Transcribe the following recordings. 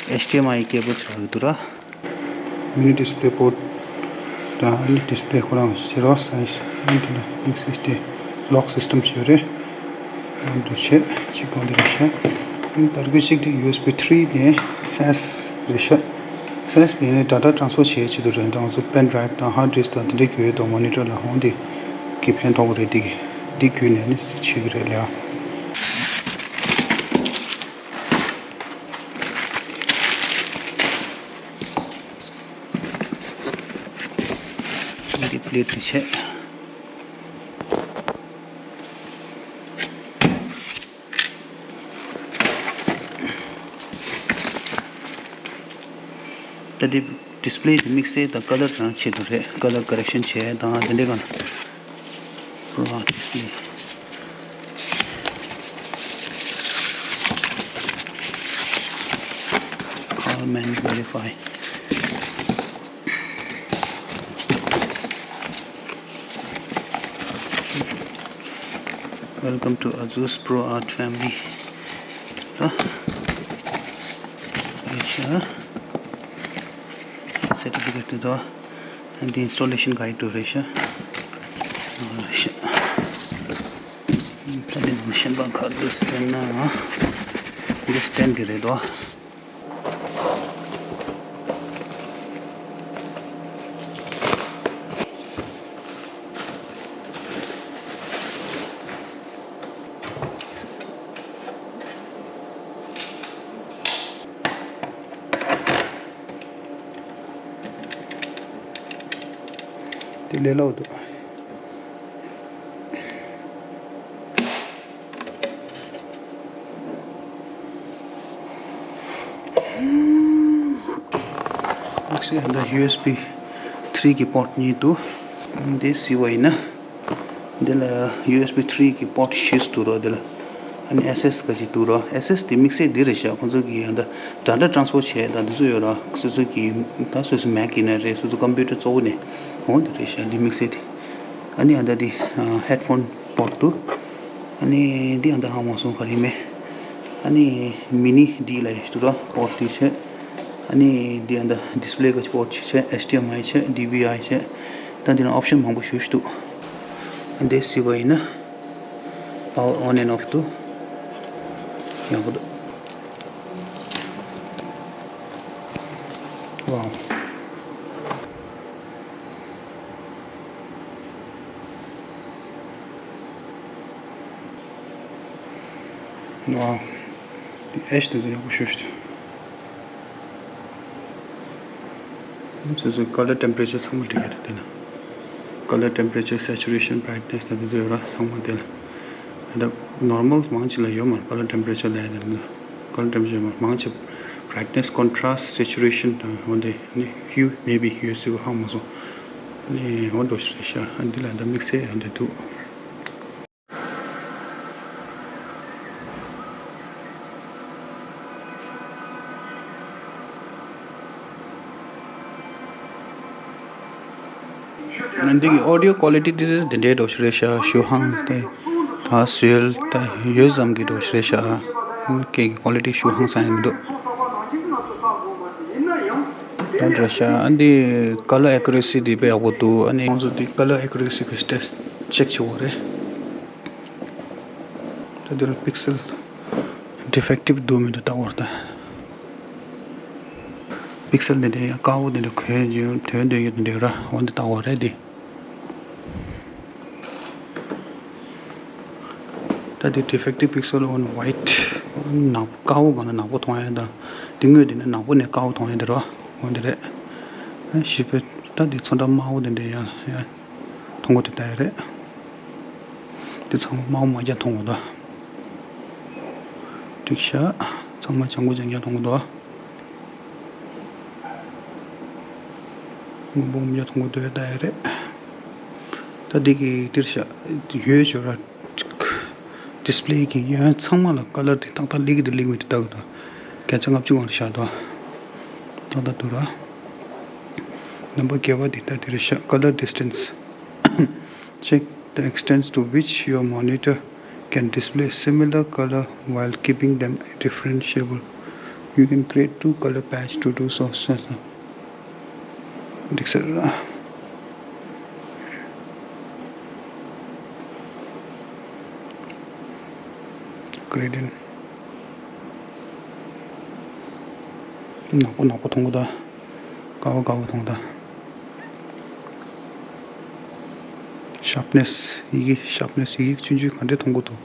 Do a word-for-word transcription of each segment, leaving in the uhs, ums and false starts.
ཨེཆ་ཌི་ཨེམ་ཨའི་ཀེ་བལ་ཞིག་ཡོད་འདུག་ར། མི་ནི་ཌིས་པ་ལེ་པོར་ཊི་དང་ཨ་ནི་ཌིས་པ་ལེ་ཁོ་རང་ཟི་རོ་སའི་ཛི། ཨ་ནི་དེ་ལ་དམིགས་བསལ་དེ་ལོག་སིས་ཊམ་ཞིག་ཡོད་རེད། ཨ་འདུ་བྱེད་གཅིག་གང་དེ་རེད་ཤག་ཨ་ནི་དར་གོས་གཅིག་དེ་ཡུ་ཨེས་བི་ཐི་རི་ནས་སེ་ཨེས་རེད་ཤག་སེ་ཨེས་དེ་ནས་ཌ་ཊ་ཊ་རན་སི་ཕར་བྱེད་ཆེད་དུ་རེད། ད་ང་ཚོ་པེན་ཌ་རའིབ་དང་ཧརཌ་ཌིས་ཀི་དང་དེ་འདྲ་བརྒྱུད་ཡོད་དང་མོ་ནི་ཊར་ལ་འོང་དེ་གི་ཕན་ཐོགས་རེད། དེ་གི་དེ་བརྒྱུད་ནས་ནི་བྱེད་ཀྱི་རེད་ལ། འདི་པི་ལེ་ཊི་བྱས། ད་འདི་ཌིས་པ་ལེ་དེ་དམིགས་བསལ་དང་ཀ་ལར་དང་ཆེད་དུ་རེད། ཀ་ལར་ཀོ་རེག་ཤན་བྱས་དང་དེ་འདྲའི་སྒང་ལ། པྲོ་ཨརཊ་ཌིས་པ་ལེ། Call manual verify. Welcome to Asus Pro Art family. Huh? Asia. Certificate དེ་དང་། And the installation guide དེ་རེད་ཤག་ཨ་ནི་ནང་གཞན་པ་ག་རེ་འདུག་ཟེར་ན། འདི་སི་ཊེན་ཌི་དེ་རེད་དོ། དེ་ལས་སླ་པོ་འདུག་དམིགས་བསལ་འདི་ཡུ་ཨེས་བི་ཐི་རི་གི་པོར་ཊི་གཉིས་འདུག་འདི་གཟིགས་པ་ཡིན་ན། འདི་ལ་ཡུ་ཨེས་བི་ཐི་རི་གི་པོར་ཊི་བཞི་འདུག་ར། འདི་ལ་ཨ་ནི་ཨེས་ཨེས་ག་ཅིག་འདུག་ར། ཨེས་ཨེས་དེ་དམིགས་བསལ་འདི་རེད་ཤག་ཁོང་ཚོ་གི་ཡང་ད་ཌ་ཊ་ཊ་རན་སི་ཕར་བྱས་ད་འདི་ཚོ་ཡོད་ར། སོ་སོ་གི་ད་སོ་སོ་མེག་ཡིན་ན་རེད། སོ་སོ་ཀམ་པུ་ཊར་གཙོ་བོ་ནས་འོ་འདི་རེད་ཤག་འདི་དམིགས་བསལ་དེ། ཨ་ནི་ཡང་ད་འདི་ཧེཌ་ཕོན་པོར་ཊི་འདུག་ཨ་ནི་འདི་ཡང་ད་ཧ་མ་སོང་ག་རེ་མེད། ཨ་ནི་མི་ནི་ཌི་ལ་ཡོད་འདུག་ར། པོར་ཊི་བྱས། ཨ་ནི་འདི་ཡང་ད་ཌིས་པ་ལེ་ག་ཅིག་པོར་ཊི་བྱས། ཨེཆ་ཌི་ཨེམ་ཨའི་བྱས། ཌི་བི་ཨའི་བྱས། ད་འདི་ན་ཨོབ་ཤན་མང་པོ་ཞེ་པོ་ཅིག་འདུག་ཨ་འདི་གཟིགས་པ་ཡིན་ན། Power on and off འདུག་ཡག་པོ་འདུག Wow. Wow. ཨེ་ཤི་དེ་ཚོ་ཡག་པོ་ཞེ་པོ་ཅིག་འདུག་སོ་སོའི་ཀ་ལར་ཊེམ་པ་རེ་ཅར་ཚང་མ་འགྲིག་གི་རེད། དེ་ལ་ཀ་ལར་ཊེམ་པ་རེ་ཅར། སེ་ཅུ་རེ་ཤན། བྷ་རའིཊ་ནེ་སི་དང་དེ་ཚོ་ཡོད་ར། ཚང་མ་དེ་ལ་ད་ནོར་མལ་མང་ཆེ་ལ་ཡོད་མ་རེད། ཀ་ལར་ཊེམ་པ་རེ་ཅར་ལབ་ཡ་དེ་ལ་ཀ་ལར་ཊེམ་པ་རེ་ཅར་མང་ཆེ། བྷ་རའིཊ་ནེ་སི། ཀོན་ཊ་རཱ་སི་ཊི། སེ་ཅུ་རེ་ཤན་དང་འོ་དེ་ནི་ཧིའུ་མེ་བི་ཡོད་སྲིད་པ་ཧ་མ་སོང་། ནི་འོ་འགྲོ་ཞིག་རེད་ཤག་ཨ་འདི་ལ་ད་དམིགས་བསལ་ཡང་དེ་འདུག་འདི་གི་ཨོ་ཌི་ཡོ་ཀོ་ལི་ཊི་དེ་དེ་འདྲའི་འདྲ་ཞིག་རེད་ཤག་ཞུ་ཧང་དེ་ད་ཟོལ་ད་ཡོད་ཙམ་གྱི་འདྲ་ཞིག་རེད་ཤག་སྐད་ཀྱི་ཀོ་ལི་ཊི་ཞུ་ཧང་སང་ཡང་མི་འདུག་ད་འདྲ་ཤག་ཨ་འདི་ཀ་ལར་ཨེ་ཀུ་རེ་སི་དེ་དཔེ་ཡག་པོ་འདུག་ཨ་ནི་ང་ཚོ་འདི་ཀ་ལར་ཨེ་ཀུ་རེ་སི་གི་ཊེ་སི་ཊི་ཅེག་བྱེད་དགོས་རེད། ད་འདི་ལ་པིག་སེལ་ཌི་ཕེག་ཊིབ་འདུག་མི་འདུག་ལྟ་དགོས་རེད། ད་པིག་སེལ་འདི་འདྲ་ཡང་དཀར་པོ་འདི་འདྲ་གོན་ཡོད་དོན་འདོད་ཡོད་འདི་འདྲ་ཡོད་ར། འོ་འདི་ལྟ་དགོས་རེད་འདི། ད་འདི་ཌི་ཕེག་ཊིབ་པིག་སེལ་ཨོན་ཝའིཊ། ནག་པོ་དཀར་པོ་སྒང་ལ་ནག་པོ་མཐོང་ཡ་དང་། འདི་དངོས་འདི་ནི་ནག་པོ་ནས་དཀར་པོ་མཐོང་ཡ་འདི་ར། འོ་འདི་རེད། ཞིབ་པའི་ད་འདི་ཚོན་ཁྲ་དམར་པོ་འདི་འདྲ་ཡ་ཡ། མཐོང་གོ་དེ་ལྟ་ཡ་རེད། དེ་ཚང་མ་དམར་པོ་དམར་རྐྱང་མཐོང་གོ་འདུག་འགྲིག་ཤག་ཚང་མ་ལྗང་གུ་ལྗང་རྐྱང་མཐོང་གོ་འདུག་སྔོན་པོ་སྔོན་པོ་མཐོང་གོ་འདུག་ལྟ་ཡ་རེད། ད་འདི་གི་འདིར་ཤག་ཡོད་ཤོད་ར། ཌིས་པ་ལེ་གི་ཡ་ཚང་མ་ལ་ཀ་ལར་དེ་ཏག་ཏག་སླེབས་ཀྱི་འདུག་སླེབས་མི་འདུག་ལྟ་གི་འདུག་བརྒྱ་ཆ་ལྔ་བཅུ་སྒང་ལ་བཞག་འདུག་ཏག་ཏག་འདུག་ར། རྣམ་པ་བརྒྱད་པ་འདི་ལྟ་དེ་རེད་ཤག Color distance. Check the extent to which your monitor can display similar color while keeping them differentiable. You can create two color patch to do so. འགྲིག་ཟེར། Gradient ནག་པོ་ནག་པོ་མཐོང་གི་འདུག་དཀར་པོ་དཀར་པོ་མཐོང་གི་འདུག Sharpness ཡི་གེ sharpness ཡི་གེ་ཆུང་ཆུང་ག་འདྲས་མཐོང་གི་འདུག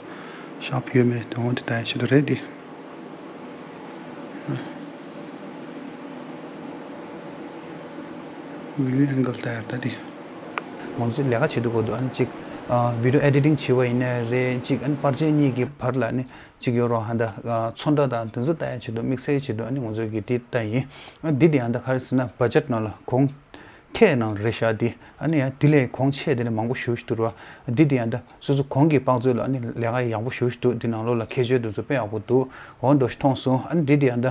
Sharp ཡོད་མེད་དེ་འོང་དེ་ལྟ་ཡ་ཆེད་དུ་རེད་དེ། View angle ལྟ་ཡ་ད་དེ། ང་ཚོས་ལས་ཀ་བྱེད་དུས་སྐབས་དུ་ཨ་ནི་གཅིག video editing བྱེད་པ་ཡིན་ན་རེད། གཅིག་ཨ་ནི་པར་ཆས་གཉིས་ཀྱི་བར་ལ་ཨ་ནི་གཅིག་ཡོད་རོགས་ཧ་ད་ཚོན་ཁྲ་དང་དེ་ཚོ་ལྟ་ཡ་ཆེད་དུ་དམིགས་བསལ་ཆེད་དུ་ཨ་ནི་ང་ཚོས་ཀྱི་དེ་ལྟ་ཡིན། ཨ་འདི་དེ་ཧ་ད་ག་རེ་ཟེར་ན་budget ནང་ལ་གོང་ཁེ་ནང་རེད་ཤག་འདི་ཨ་ནི་ཡང་དེ་ལས་གོང་ཆེ་དེ་ལས་མང་པོ་ཞེ་པོ་ཞིག་འདུག་ར། འདི་དེ་ཡང་ད་སོ་སོ་གོང་གི་དཔག་ཚོད་ལ་ཨ་ནི་ལས་ཀ་ཡག་པོ་ཞེ་པོ་ཞིག་འདུག་འདི་ནང་ལོགས་ལ་ཁྱད་ཆོས་དེ་ཚོ་དཔེ་ཡག་པོ་འདུག་འོ་འདྲ་ཞིག་མཐོང་སོང་། ཨ་ནི་འདི་དེ་ཡང་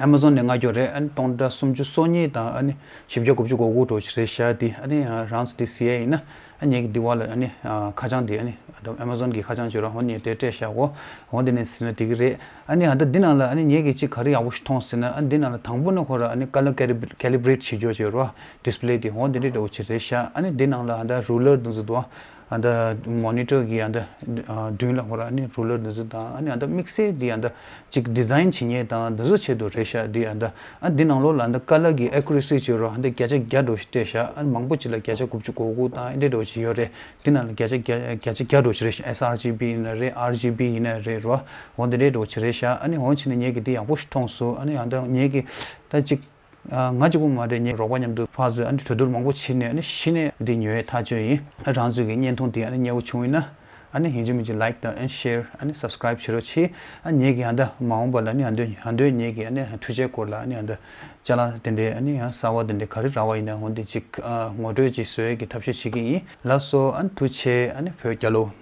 ད་Amazon ནས་མངགས་རྒྱུ་རེད། ཨ་ནི་སྟོང་ཕྲག་སུམ་ཅུ་སོ་གཉིས་དང་ཨ་ནི་བཞི་བརྒྱ་དགུ་བཅུ་གོ་དགུ་འདྲ་ཞིག་རེད་ཤག་འདི་ཨ་ནི་རང་ཚོ་འདི་ཟེར་ཡ་ཡིན་ན་ཨ་ངེད་ཀྱི་འདི་བ་ལ་ཨ་ནི་ཁ་བྱང་འདི་ཨ་ནི་Amazon གི་ཁ་བྱང་བྱོས་ར། འོ་ནི་དེ་སྤྲད་ཤག་འོ་འོ་འདི་ནས་ཟེར་ན་འགྲིག་གི་རེད། ཨ་ནི་ཨ་ད་འདི་ནང་ལ་ཨ་ནི་ངེད་ཀྱི་གཅིག་ག་རེ་ཡག་པོ་ཞིག་མཐོང་ཟེར་ན། ཨ་འདི་ནང་ལ་དང་པོ་ནི་ཁོ་ར་ཨ་ནི་color calib- calibrate བྱེད་རྒྱུ་བྱེད་ར། display དེ་འོ་འདི་འདྲའི་འདྲ་བོ་ཅིག་རེད་ཤག་ཨ་ནི་འདི་ནང་ལ་ཨ་ད་ruler དེ་ཚོ་འདུག་ཨ་ད་monitor གི་ཨ་ད་མདུན་ལ་ཁོ་ར་ཨ་ནི་ruler དེ་ཚོ་དང་ཨ་ནི་ཨ་ད་དམིགས་བསལ་འདི་ཨ་ད་གཅིག་design བྱེད་མཁན་དང་འདི་ཚོ་ཆེད་དུ་རེད་ཤག་འདི་ཨ་ད་ཨ་འདི་ནང་ལོགས་ལ་ཨ་ད་color གི་accuracy བྱེད་ར་ཨ་ད་བརྒྱ་ཆ་བརྒྱ་འདྲ་བོ་ཞིག་སྤྲད་ཤག་ཨ་མང་པོ་ཅིག་ལ་བརྒྱ་ཆ་དགུ་བཅུ་གོ་དགུ་དང་ཨ་འདྲའི་འདྲ་བོ་ཅིག་ཡོད་རེད། འདི་ནང་ལ་བརྒྱ་ཆ་བརྒྱ་བརྒྱ་ཆ་བརྒྱ་འདྲ་བོ་ཅིག་རེད་ཤག sRGB ཡིན་ན་རེད། RGB ཡིན་ན་རེད་ར། འོ་འདི་འདྲའི་འདྲ་བོ་ཅིག་རེད་ཤག་ཨ་ནི་འོ་ཕྱིན་ནས་ངེད་ཀྱི་འདི་ཡག་པོ་ཞིག་མཐོང་སོང་། ཨ་ནི་ཨ་ད་ངེད་ཀྱི་ད་གཅིག་ང་གཅིག་པུ་མ་རེད། ངའི་རོགས་པ་མཉམ་དུ་ཕར་ཚུར་ཨ་ནི་གྲོས་བསྡུར་མང་པོ་བྱས་ནས་ཨ་ནི་གཞི་ནས་འདི་ཉོ་ཡའི་ཐག་གཅོད་ཡིན། ཨ་རང་ཚོའི་གི་བརྙན་ཐུང་འདི་ཨ་ནི་མཉེས་པོ་བྱུང་ཡིན་ན་ཨ་ནི་ཡིན་གཅིག་མིན་གཅིག་like དང་ཨ་ནི་share ཨ་ནི་subscribe བྱེད་རོགས་གྱིས། ཨ་ངེད་ཀྱི་ཨ་ད་མ་འོངས་པ་ལ་ཨ་ནི་ཨ་འདོད་ཨ་འདོད་ངེད་ཀྱི་ཨ་ནི་འཕྲུལ་ཆས་སྐོར་ལ་ཨ་ནི་ཨ་ད་ཅ་ལག་དེ་འདྲའི་ཨ་ནི་ཡང་གསར་བ་དེ་འདྲའི་ག་རེ་རག་པ་ཡིན་ན་འོ་འདི་གཅིག་ཨ་ངོ་སྤྲོད་ཅིག་བཟོ་ཡས་ཀྱི་ཐབས་ཤེས་བྱེད་ཀྱི་ཡིན། ལགས་སོ། ཨ་ནི་ཐུགས་རྗེ་ཆེ། ཨ་ནི་བོད་རྒྱལ་ལོ།